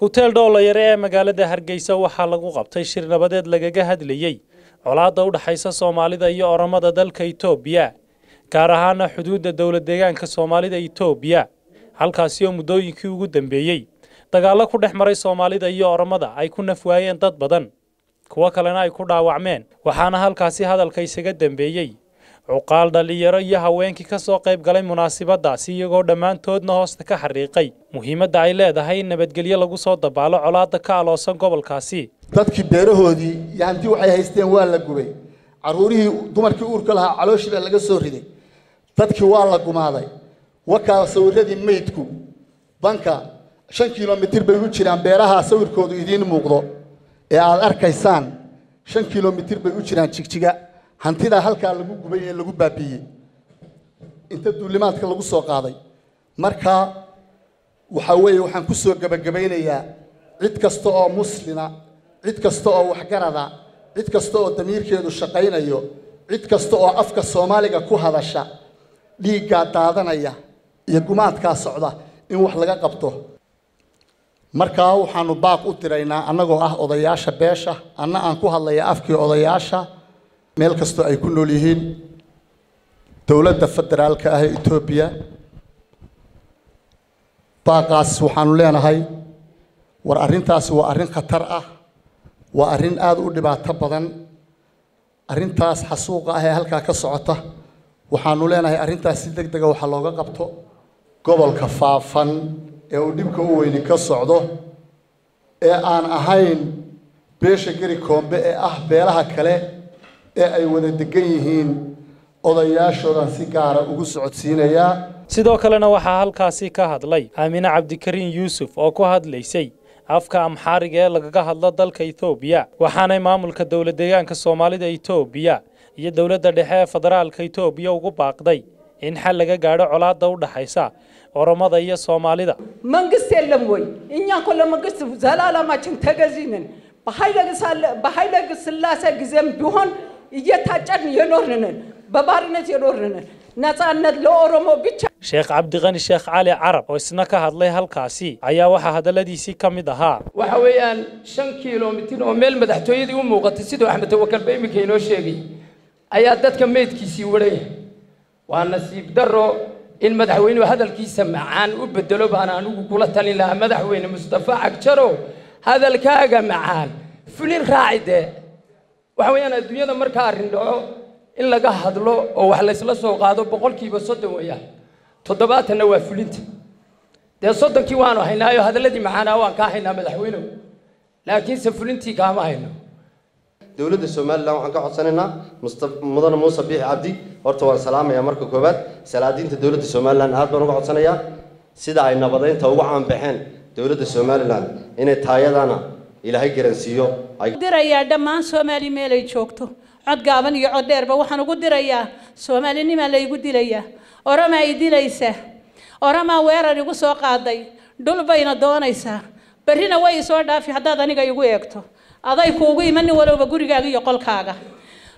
Hotel Doolayare ee magaalada Hargeysa waxaa lagu qabtay shir nabadeed lagaga hadlayey colaadda u dhaxaysa Soomaalida iyo Oromada dalka Itoobiya, gaar ahaana xuduudda dowlad deegaanka Soomaalida Itoobiya, halkaasi oo muddooyinkii ugu dambeeyey dagaallo ku dhex maray Soomaalida iyo Oromada ay ku naf waayeen dad badan, kuwo kalena ay ku dhaawacmeen. Waxaana halkaasi hadalka isaga dambeeyey cuqaal, dhalinyaro iyo haweenkii ka soo qayb galay munaasabadaasi, iyagoo dhammaantoodna hoosta ka xariiqay muhiimadda ay leedahay in nabadgelyo lagu soo dabaalo colaadda ka aloosan gobolkaasi. Dadkii beerahoodii iyo hanti waxay haysteen waa la gubay, carruurihii dumarkii uurka lahaa calooshii baa laga soo riday, dadkii waa la gumaaday. Wakaa sawiradii meydku banka 5 kilomitir bay u jiraan beeraha sawirkoodu idiin muuqdo ee aad arkaysaan, 5 kilomitir bay u jiraan Jigjiga. Hantidaa halkaa lagu gubay ee lagu baabiiyey inta duulimaadka lagu soo qaaday. Marka waxaa weeye, waxaan ku soo gebagabaynayaa cid kasta oo muslima, cid kasta oo waxgarada, cid kasta oo damiirkeedu shaqaynayo, cid kasta oo afka Soomaaliga ku hadasha, dhiiggaa daadanaya iyo gumaadkaa socda in wax laga qabto. Markaa waxaanu baaq u diraynaa annagoo ah odayaasha beesha, anna aan ku hadlaya afkii odayaasha, meel kastoo ay ku nool yihiin dowladda federaalka ah ee Etoobiya. Baaqaas waxaanu leenahay, war arrintaasi waa arrin khatar ah, waa arrin aada u dhibaato badan, arrintaas xasuuqa ah ee halkaa ka socota. Waxaanu leenahay arrintaas si deg dega waxa looga qabto. Gobolka Faafan ee uu dhibka u weyni ka socdo ee aan ahayn beesha Geri Koombe ee ah beelaha kale ee ay wada degan yihiin, odayaashoodan si gaara ugu socodsiinayaa. Sidoo kalena waxaa halkaasi ka hadlay Aamine Cabdikariin Yuusuf oo ku hadlaysay afka Amxaariga ee lagaga hadlo dalka Etoobiya, waxaanay maamulka dowlad deegaanka Soomaalida Etoobiya iyo dowladda dhexe ee federaalka Etoobiya ugu baaqday in xal laga gaadho colaadda u dhaxaysa Oromada iyo Soomaalida. መንግስት የለም ወይ? እኛ እኮ ለመንግስት ዘላለማችን ተገዢ ነን። በኃይለ ሥላሴ ጊዜም ቢሆን እየታጨድን የኖርን ነን፣ በባርነት የኖርን ነን። ነጻነት ለኦሮሞ ብቻ። Sheekh Cabdiqani Sheekh Cali Carab oo isna ka hadlay halkaasi ayaa waxaa hadalladiisii ka mid ahaa: Waxa weeyaan 5 kilomitir oo meel madaxtooyadii u muuqatay, siduu Axmed Tawakalba iminka inoo sheegay, ayaa dadka meydkiisii waraya. Waa nasiib darro in madaxweynuhu hadalkiisa macaan u bedelo baan anigu kula talin lahaa. Madaxweyne Mustafa Cagjarow, hadalkaaga macaan fulin raaci. Dee waxa weeyaan adduunyada markaa arrin dhaco in laga hadlo oo wax laysla soo qaado 30% weeyaan, 70-na waa fulinta. Dee 30-kii waanu haynaayo, hadalladii macaanaa waan kaa haynaa madaxweynehu, laakiinse fulintii kaama hayno. Dowladda Somalilan waxaan ka codsanaynaa, mudane Muuse Biixi Cabdi, horta waan salaamayaa marka koowaad. Salaadiinta dowladda Somalilan aad baan uga codsanayaa, sida ay nabadeynta ugu caanbaxeen dowladda Somalilan, inay taayadana Ilaahay garansiiyo ay dirayaa dhammaan Soomaali meelay joogto. Cod gaaban iyo cod dheerba waxaan ugu dirayaa, Soomaalinimaa laygu dilayaa, Oramaa i dilaysa, Oramaa weerar igu soo qaaday, dhul bayna doonaysaa. Berrina way isoo dhaafi haddaad aniga igu eegto, aday kuugu imanin walowba gurigaaga iyo qolkaaga.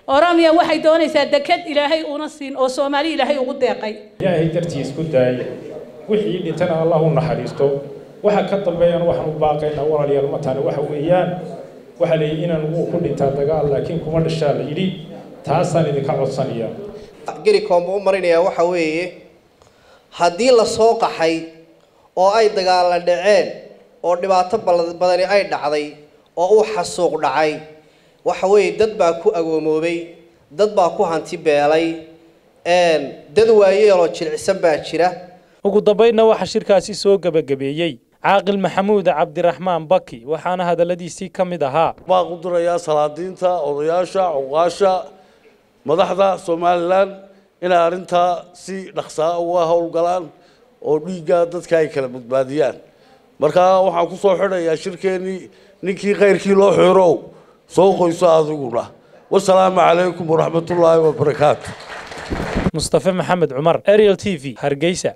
Oromiya waxay doonaysaa deked Ilaahay una siin oo Soomaali Ilaahay ugu deeqay. Ilaahay dartii isku daaya, wixii dhintana Allah u naxariisto. Waxa ka dambeeyana waxaan u baaqaynaa walaalayaal mataane, waxa weeyaan waxaa la yidhi inaan wuu ku dhintaa dagaal laakiin kuma dhashaa la yidhi, taasaan idinka codsanayaa. Geri Koomba u marinayaa waxa weeye, haddii la soo qaxay oo ay dagaala dhaceen oo dhibaato badani ay dhacday oo uu xasuuq dhacay, waxa weeye dad baa ku agoomoobay, dad baa ku hanti beelay, dad waayeeloo jilicsan baa jira. Ugu dambaynna waxaa shirkaasi soo gebagabeeyey Caaqil Maxamuud Cabdiraxmaan Baki, waxaana hadalladiisii ka mid ahaa: Baan u dirayaa salaadiinta, odayaasha, cuqaasha, madaxda Somalilan inay arrintaa si dhaqsaa uga howlgalaan oo dhiigga dadka ay kala badbaadiyaan. Markaa waxaan ku soo xidhayaa shirkeennii, ninkii khayrkii loo xirow soo qoyso adiguna. Wasalaamu calaykum waraxmatullaahi wabarakaatu. Mustafe Maxamed Cumar, Ariel TV, Hargeysa.